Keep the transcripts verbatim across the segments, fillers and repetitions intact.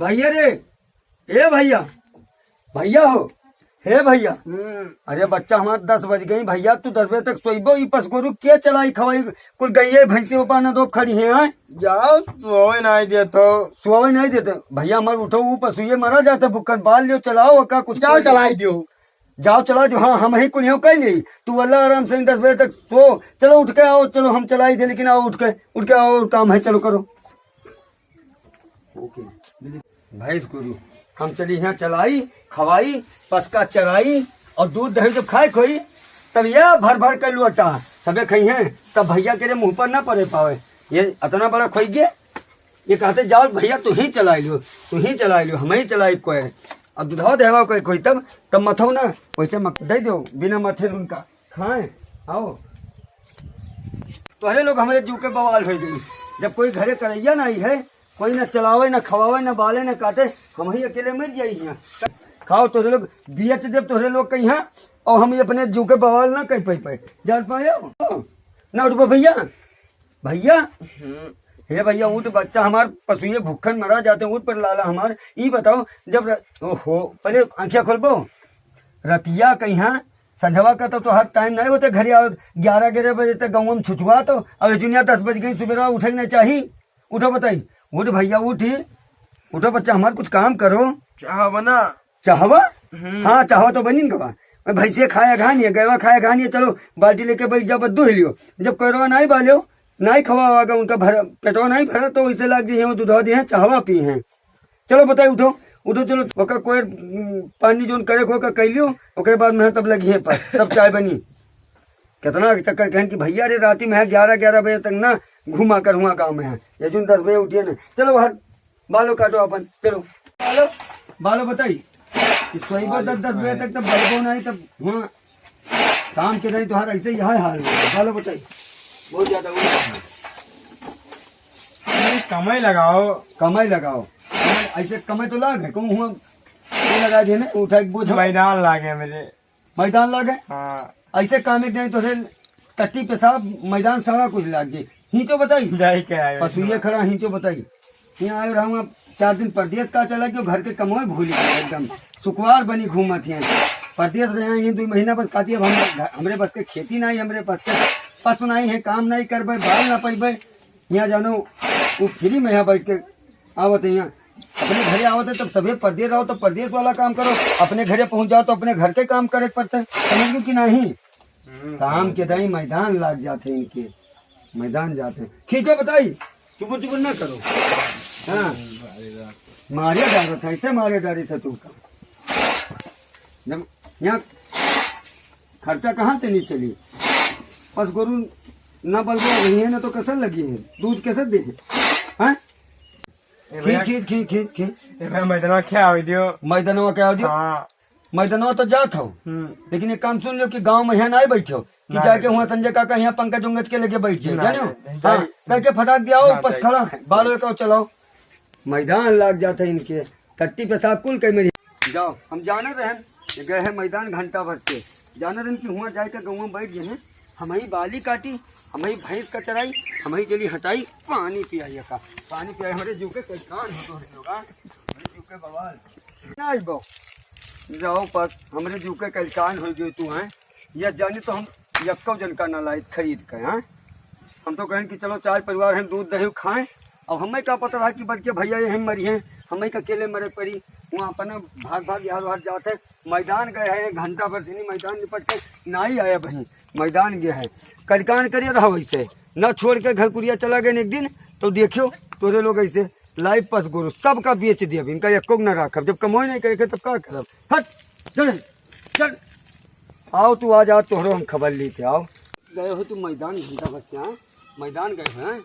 भैया रे, ए भैया, भैया हो, हे भैया। हम्म। अरे बच्चा हमार, दस बज गई भैया, तू दस बजे तक सोइबो, ई पस गोरू के चलाई खवाई, कुल गइये भैंसे ऊपर न दो खड़ी हैं, हैं? जाओ, सोवे नाहीं देत हो। सोवे नाहीं देत। भैया हमार उठो, ऊ पसुए मरा जात है भुक्खन, बाल लियो, चलाओ, का कुछ जाओ, कर दो। चलाई दियो। जाओ चला दो, हाँ, हमहीं कुल यूं कह ली। तू अल्लाह आराम से दस बजे तक सो, चलो उठ के आओ, चलो हम चलाई दे, लेकिन आओ उठ के, उठ के आओ, और काम है, चलो करो। भैंस गोरू, हम चली हैं चलाई, खवाई, पसका चराई, और दूध दही जब खाए खोई, तब यह भर भर के लोटा सबे खइहैं, तब भैया के रे मुँह पर ना पड़े पावे। ये अतना बड़ा खोई गया, ये कहते, "जाओ भैया, तू ही चलाई लियो, तू ही चलाई लियो, हमहीं चलाई कोई।" अब दुधवा देहवा कोई, कोई तब, तब मथो ना, वैसे मत दे दो, बिना मथे उनका खाए। आओ, तोहरे लोग हमरे जीव के बवाल होइ गई। जब कोई घरे करैया नाहीं है, कोई ना चलावे, ना खवावे, ना बाले, ना काटे, हमहीं अकेले मर जाई हियाँ। खाओ, तोहरे लोग बेच देब, तोहरे लोग कहीं, और हम अपने जीव के बवाल ना कर पाई पाए। जान पाए हो? ना उठबो भैया, भैया। हम्म। हे भैया, ऊँट बच्चा हमार पसुए भुक्खन मरा जाते, ऊँट पर लाला हमार। ई बताओ, जब र-, ओहो, पहले आँखिया खोलबो। रतिया कहीं संझवा का तो तोहार टाइम नहीं होते, घरे आओ ग्यारह ग्यारह बजे तक गाँव में छुछुआ तो, अब जुनिया दस बज गई, सुबेरवा उठे के नहीं चाही। उठो बताई, उठ भैया, उठी, उठो बच्चा, हमार कुछ काम करो। चाह बना। चाहवा? हम्म। हाँ, चाहवा तो बनी न गवा। मैं भैंसे खाया घानिए, गैवा खाया घानिए, चलो बाल्टी लेके बैठ जाओ, बस दूह लियो। जब कोयरवा नाई बाल्यो, नाई खवावागा, उनका भर, पेटवा नाई भरा, तो वैसे लाग जी, वो दूधवा दिए हैं, चाहवा पी हैं। चलो बताई, उठो, उठो, चलो, ओकर कोई, उम, पानी जोन करे को का कह लियो, ओकरे बाद में तब लगी है पास, तब चाय बनी। कितना चक्कर कहन कि भैया रे, राती में है ग्यारह, ग्यारह बजे तक ना घुमा कर हुआ गाँव में है, ये जोन दस बजे उठिए ना, चलो बाहर, बालो काटो अपन, चलो। बालो, बालो बताई कि सोइबो दस, दस बजे तक, तब बलबो नहीं, तब हुआ काम के नहीं, तोहार ऐसे ही हाल हाल है। बालो बताई, बहुत ज्यादा उल्टा है। अरे, कमाई लगाओ। कमाई लगाओ। ऐसे कमाई तो लाग है, कहूँ हुआ, वो लगा दिए ना, उठा के बोझ। मैदान लागे मेरे। मैदान लागे? हाँ। ऐसे काम एक नहीं तो रे, टट्टी पेशाब, मैदान सारा कुछ लाग जाए। हिंचो बताई। जाए क्या है? पसुए खड़ा, हिंचो बताई। यहाँ आयो रहूँगा चार दिन परदेस का चला गयो, घर के कमोए भूली गयो एकदम। सुकुवार बनी घूमत हैं। परदेस रहे हैं, ये दुइ महीना बस काटी, अब हम, हमरे बस के खेती नहीं, हमरे बस के पसु नहीं है, काम नहीं करबे, बाल ना पैबे। यहाँ जानो, वो फ्री में यहाँ बैठ के आवत है, यहाँ अपने घरे आवत है, तब सभे परदेस रहो, तब परदेस वाला काम करो, अपने घरे पहुँच जाओ, तो अपने घर के काम करे के पड़ते हैं, समझ गयो कि नहीं? हम्म। काम के दाई मैदान लाग जाते हैं इनके, मैदान जाते हैं। खींचो बताई, चुपुर चुपुर ना करो। हाँ, मारे डारत है, ऐसे मारे डारी था तुमका। जब यहाँ खर्चा कहाँ से नहीं चली? पस गोरू ना बलबो रही है ना, तो कैसे लगी है? दूध कैसे दे? हैं? ए भैया, खींच, खींच, खींच, खींच, खींच। ए भैया, मैदानवा क्या हो दियो? मैदानवा क्या हो दियो? हाँ। मैदानवा तो जात हो, हम्म। लेकिन एक काम सुन लो कि गाँव में यहाँ ना बैठो कि ना जाके बैठो। हुआ संजय काका यहाँ पंकज उंगज के लगे बैठ जाए, ना, जानो? नहीं, हाँ, जाए। कह के फटाक दिया हो, ना, पस जाए। खड़ा, बालो का चलाओ। मैदान लाग जाते इनके, टट्टी पेशाब कुल कई मेरी। जाओ, हम जाने रहन, ये गए हैं मैदान घंटा भर से। जाने रहन कि हुआ जाए के गाँव में बैठ गए हैं, हमहीं बाली काटी, हमहीं भैंस का चराई, हमहीं चली हटाई, पानी पियाई का, पानी पियाई। हमरे जीव के कलकान हो तो लोग, हाँ? हमरे जीव के बवाल। ना आई बो। जाओ पस, हमरे जीव के कलकान हो गयो तू, हैं? यस जानी तो हम यक्को जन का ना लाइत खरीद के, हाँ? हम तो कहन कि चलो चार परिवार हैं, दूध दही खाएं। अब हमें का पता रहा कि बड़के भैया यहीं मरी हैं, हमें का अकेले मरे पड़ी। वहाँ अपना भाग भाग यार वार जाते हैं। मैदान गए हैं, एक घंटा भर से नहीं मैदान निपट के ना ही आया बही, मैदान गए हैं। कलकान करिए रहो वैसे, ना छोड़ के घर कुरिया चला गए एक दिन, तो देखियो तोरे लोग ऐसे लाइव पस गोरू सबका बेच दिए, इनका एको ना रखब। जब कमाई नहीं करे तब का करब? हट, चल, चल। आओ तू, आज, आज तोहरो हम खबर लेते आओ। गए हो तू मैदान घंटा भर से, हाँ? मैदान गए हो, हैं?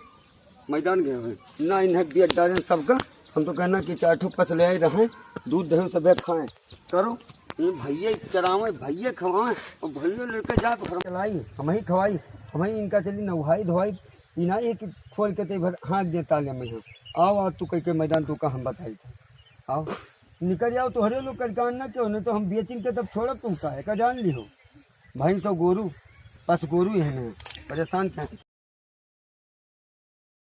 मैदान गए हो। ना इन्हें बेच डालें सबका। हम तो कहना कि चार ठो पस ले आए रहें, दूध दही सबे खाएं। करो, ये भैया चरावें, भैया खवाएं और भैया लेके जाए तो घर चलाई, हमहीं खवाई, हमहीं इनका चली नहाई धोवाई। ई ना एक खोल के ते भर हाँक दे ताले में। हाँ, आओ, आज तू कह के मैदान तू का हम बताई थे। आओ, निकल जाओ, तोहरे लोग कलकान ना क्यों, नहीं तो हम बेचिन के तब छोड़ब तुम काहे का, जान लिहो। भैंस और गोरू, पस गोरू है ना, परेशान क्या?